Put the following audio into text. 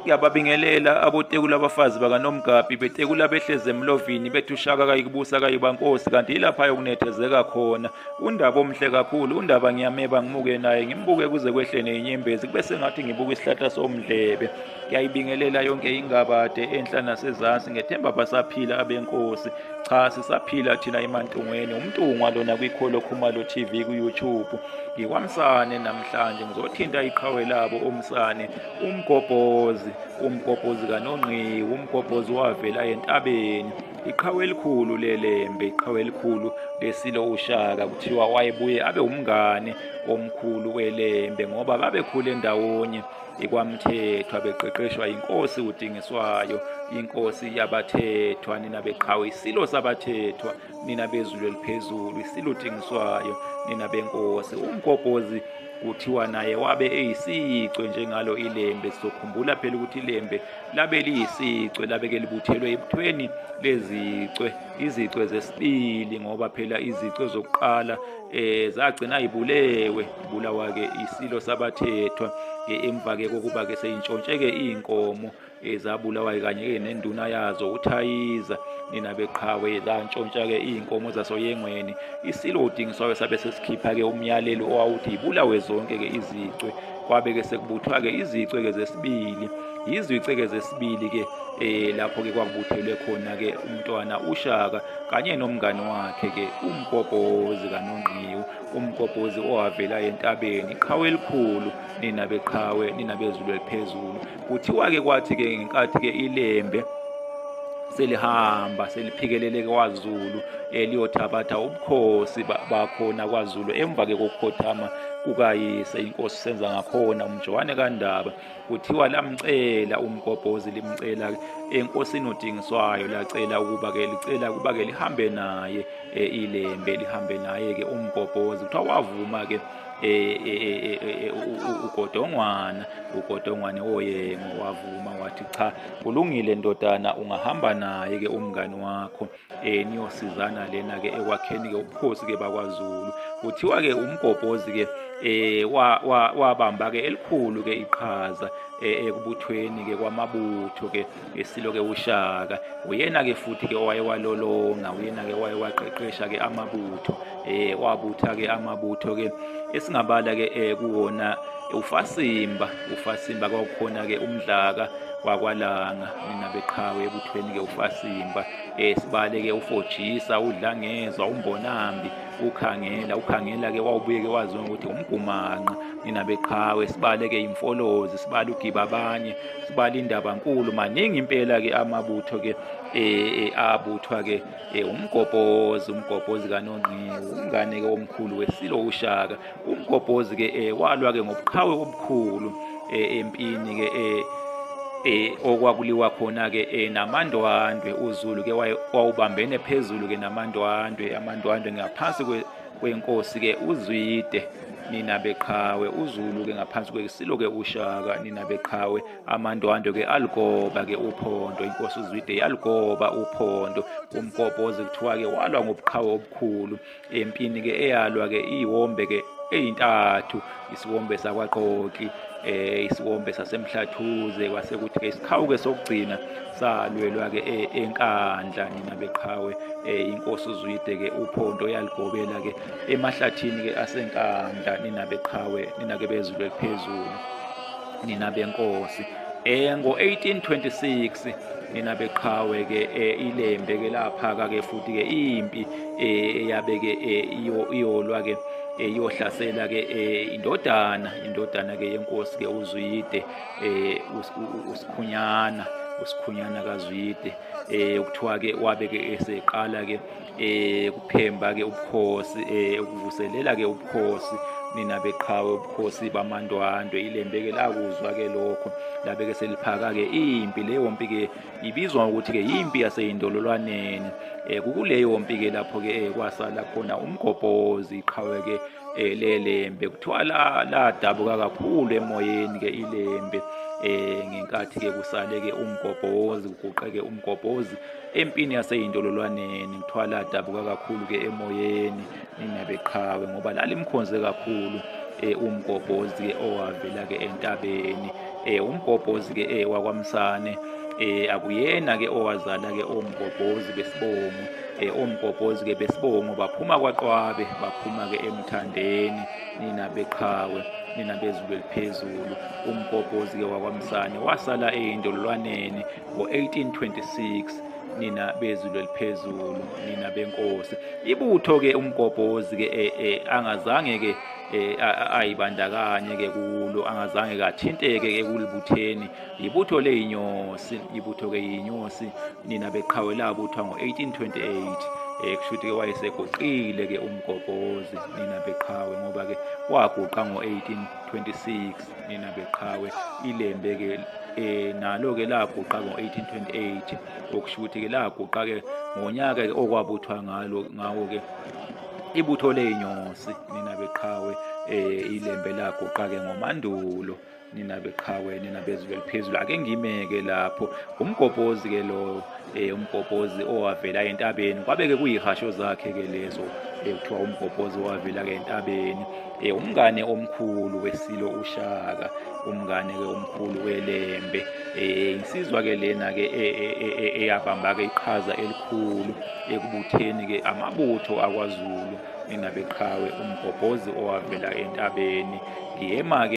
Ngiyababingelela abotekula abafazi bakaNomgabhi betekula behlezi emlovini bethi uShaka kayikubusa kayibankosi, kanti yilapha yokunethezeka khona. Undaba omhle kakhulu, undaba ngiyameba ngimuke naye ngimbuke kuze kwehle nezinyembezi kube sengathi ngibuka isihlahla somdlebe. Ngiyayibingelela yonke ingabade enhla nasezansi, ngethemba basaphila abenkosi. Cha, sisaphila thina eMantungweni, uMntungwa lona kwiKholo Khumalo TV ku-YouTube. NgikwaMsane namhlanje ngizothinta iqhawe labo oMsane, uMgobhozi, uMgobhozi kaNongqiwu, uMgobhozi wavela entabeni. Iqhawe elikhulu leLembe, iqhawe elikhulu lesilo uShaka, kuthiwa wayebuye abe umngane omkhulu weLembe ngoba babekhule ndawonye ikwaMthethwa beqeqeshwa inkosi uDingiswayo, inkosi yabathethwa, nina beqhawe, isilo sabathethwa, nina bezulu eliphezulu, isilo uDingiswayo, nina benkosi. UMgobhozi kuthiwa naye wabe eyisicwe njengalo iLembe. Sizokhumbula phela ukuthi iLembe labe liyisicwe, labe ke libuthelwe ebuthweni lezicwe, izicwe zesibili, ngoba phela izicwe zokuqala zagcina ibulewe, ibulawa ke isilo sabathethwa emva ke kokuba ke seyintshontsheke inkomo ezabulawa kanye ke nenduna yazo uThayiza, nina beqhawe, zantshontsha ke inkomo zasoyengweni. Isilo uDingiswayo sabe sesikhipha ke umyalelo owawuthi ibulawe zonke ke izicwe, kwabe ke sekubuthwa ke izicwe ke zesibili, izicwe ke zesibili ke lapho ke kwakubuthelwe khona ke umntwana uShaka kanye nomngane wakhe ke uMgobhozi kaNongqiwu, uMgobhozi owavela entabeni, iqhawe elikhulu, nina beqhawe, nina bezulu eliphezulu. Kuthiwa ke kwathi ke ngenkathi ke iLembe selihamba seliphikelele kwaZulu eliyothabatha ubukhosi bakhona kwaZulu emva ke kokukhothama kukayise inkosi Senzangakhona uMjowane kaNdaba, kuthiwa lamcela uMgobhozi, limcela enkosini uDingiswayo, lacela ukuba ke licela ukuba ke lihambe naye iLembe, lihambe naye ke uMgobhozi. Kuthiwa wavuma ke uGodongwana, uGodongwane oyengo wavuma wathi cha, kulungile ndodana, ungahamba naye ke umngani wakho, niyosizana lena ke ekwakheni ke ubukhosi ke bakwaZulu. Kuthiwa ke uMgobhozi ke wabamba ke elikhulu ke iqhaza ekubuthweni ke kwamabutho ke esilo ke uShaka. Uyena ke futhi ke owayewalolonga, uyena ke owayewaqeqesha ke amabutho, wabutha ke amabutho ke esingabala ke kuwona uFasimba, uFasimba kwakukhona ke uMdlaka wakwaLanga, nina beqhawe ebuthweni ke uFasimba, sibale ke uFojisa, uDlangezwa, uMbonambi, uKhangela, uKhangela ke wawubuye ke waziwa ukuthi umgumanqa, nina beqhawe, sibale ke imfolozi, sibale uGibabanye, sibale Indabankulu. Maningi impela ke amabutho ke abuthwa ke uMgobhozi, uMgobhozi kaNongqiwu, umngane ke omkhulu wesilo uShaka. UMgobhozi ke walwa ke ngobuqhawe obukhulu empini ke okwakuliwa khona ke naMandwandwe. UZulu ke wawubambene phezulu ke naMandwandwe, aMandwandwe ngaphansi kwenkosi ke uZwide, nina beqhawe. UZulu ke ngaphansi kwesilo ke uShaka, nina beqhawe. AmaNdwandwe ke aligoba ke uphondo, inkosi uZwide yaligoba uphondo. UMgobhozi kuthiwa ke walwa ngobuqhawe obukhulu empini ke eyalwa ke iwombe ke eyintathu, isiwombe sakwaQoki, isiwombe saseMhlathuze, kwase kuthi ke isikhawu ke sokugcina salwelwa ke eNkandla, nina beqhawe. Inkosi uZwide ke uphondo yaligobela ke emahlathini ke aseNkandla, nina beqhawe, nina ke bezulu eliphezulu, nina benkosi. Ngo-1826 nina beqhawe ke iLembe ke laphaka ke futhi ke impi eyabe ke iyolwa ke iyohlasela ke indodana, indodana ke yenkosi ke uZwide, uSikhunyana, uSikhunyana kaZwide, kuthiwa ke wabe ke eseqala ke kuphemba ke ubukhosi, ukuvuselela ke ubukhosi, nina beqhawe, ubukhosi baMandwandwe. iLembe ke lakuzwa ke lokho, labe ke seliphaka ke impi. Leyo mpi ke ibizwa ngokuthi ke impi yaseyindololwaneni. Kukuleyo mpi ke lapho ke kwasala khona uMgobhozi, iqhawe ke leLembe. Kuthiwa ladabuka kakhulu emoyeni ke iLembe ngenkathi ke kusale ke uMgobhozi, kuguqeke uMgobhozi empini yaseyindololwaneni. Kuthiwa ladabuka kakhulu ke emoyeni, nina beqhawe, ngoba lalimkhonze kakhulu uMgobhozi ke owavela ke entabeni. Umgobhozi ke wakwaMsane akuyena ke owazala ke oMgobhozi besibongo. OMgobhozi ke besibongo baphuma kwaQwabe, baphuma ke eMthandeni, nina beqhawe, nina bezulu eliphezulu. UMgobhozi ke wakwaMsane wasala eyindololwaneni ngo-1826, nina bezulu eliphezulu, nina benkosi. Ibutho ke uMgobhozi ke angazange ke ayibandakanye ke kulo, angazange kathinteke ke kulibutheni, ibutho leyinyosi, ibutho ke yinyosi, nina beqhawe, labuthwa ngo-1828. Kusho ukuthi ke wayeseguqile ke uMgobhozi, nina beqhawe, ngoba ke waguqa ngo-1826, nina beqhawe. Ilembe ke nalo ke laguqa ngo-1828, okusho ukuthi ke laguqa ke ngonyaka ke okwabuthwa ngalo ngawo ke ibutho leyinyosi, nina beqhawe. Ilembe laguqa ke ngoMandulo, nina beqhawe, nina bezulu eliphezulu. Ake ngimeke lapho. UMgobhozi ke lo, uMgobhozi owavela entabeni, kwabe ke kuyihasho zakhe ke lezo, kuthiwa uMgobhozi owavela ke entabeni, umngane omkhulu wesilo uShaka, umngane ke omkhulu weLembe. Insizwa ke lena ke eyabamba ke iqhaza elikhulu ekubutheni ke amabutho akwaZulu, nina beqhawe, uMgobhozi owavela entabeni. Ngiyema ke.